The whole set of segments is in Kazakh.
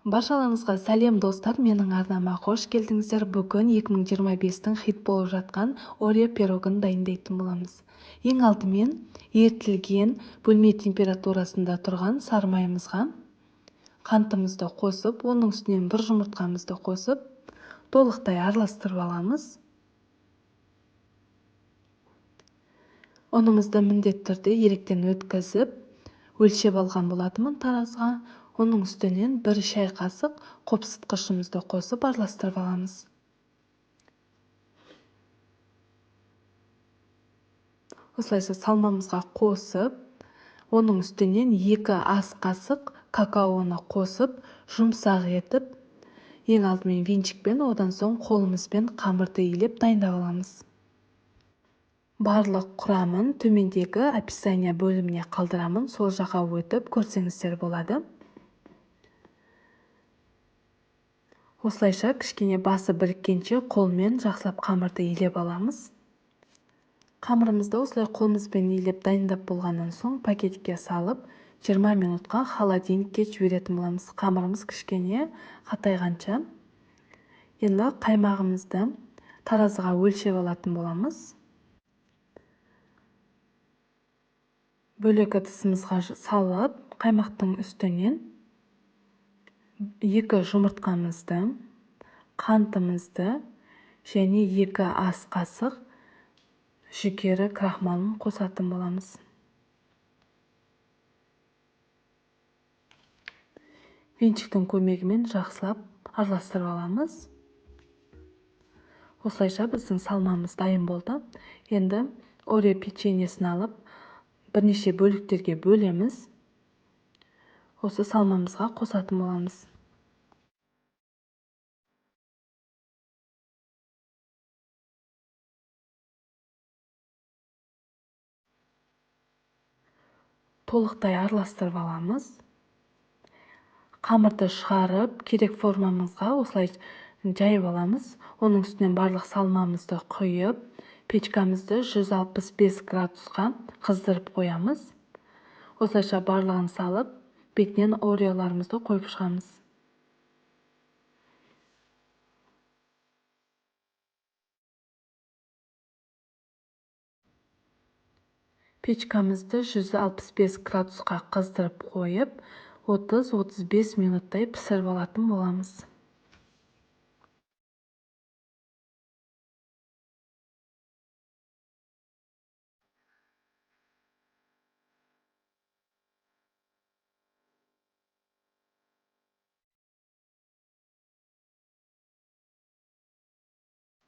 Баршаларыңызға сәлем, достар! Менің арнама қош келдіңіздер. Бүгін 2025-тің хит болып жатқан Орео пирогын дайындайтын боламыз. Ең алдымен ерітілген, бөлме температурасында тұрған сары майымызға қантымызды қосып, оның үстінен бір жұмыртқамызды қосып, толықтай араластырып аламыз. Ұнымызды міндетті түрде електен өткізіп, өлшеп алған болатынмын таразыға. Оның үстінен бір шай қасық қопсытқышымызды қосып араластырып аламыз. Осылайша салмамызға қосып, оның үстінен 2 ас қасық какаоны қосып, жұмсақ етіп, ең алдымен венчикпен, одан соң қолымызбен қамырды илеп дайындап аламыз. Барлық құрамын төмендегі описание бөліміне қалдырамын, сол жаққа өтіп көрсеңіздер болады. Осылайша кішкене басы біріккенше қолмен жақсылап қамырды илеп аламыз. Қамырымызды осылай қолымызбен илеп дайындап болғаннан соң пакетке салып 20 минутқа холодильникке жіберетін боламыз. Қамырымыз кішкене қатайғанша. Енді қаймағымызды таразыға өлшеп алатын боламыз. Бөлек ыдысымызға салып, қаймақтың үстінен 2 жұмыртқамызды, қантымызды және 2 ас қасық жүгері крахмалын қосатын боламыз. Венчиктің көмегімен жақсылап араластырып аламыз. Осылайша біздің салмамыз дайын болды. Енді Орео печеньесін алып, бірнеше бөліктерге бөлеміз. Осы салмамызға қосатын боламыз. Толықтай араластырып аламыз. Қамырды шығарып, керек формамызға осылай жайып аламыз. Оның үстінен барлық салмамызды құйып, печкамызды 165 градусқа қыздырып қоямыз. Осылайша барлығын салып, бетінен ореоларымызды қойып шығамыз. Печкамызды 165 градусқа қыздырып қойып, 30-35 минуттай пісіріп алатын боламыз.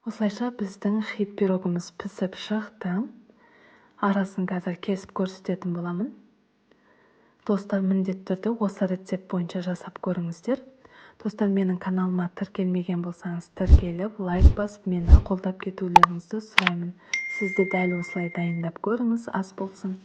Осылайша біздің хит пирогымыз пісіп шықты. Арасын қазір кесіп көрсететін боламын. Достар, міндетті түрде осы рецепт бойынша жасап көріңіздер. Достар, менің каналыма тіркелмеген болсаңыз, тіркеліп, лайк басып, мені қолдап кетулеріңізді сұраймын. Сіз де дәл осылай дайындап көріңіз, ас болсын.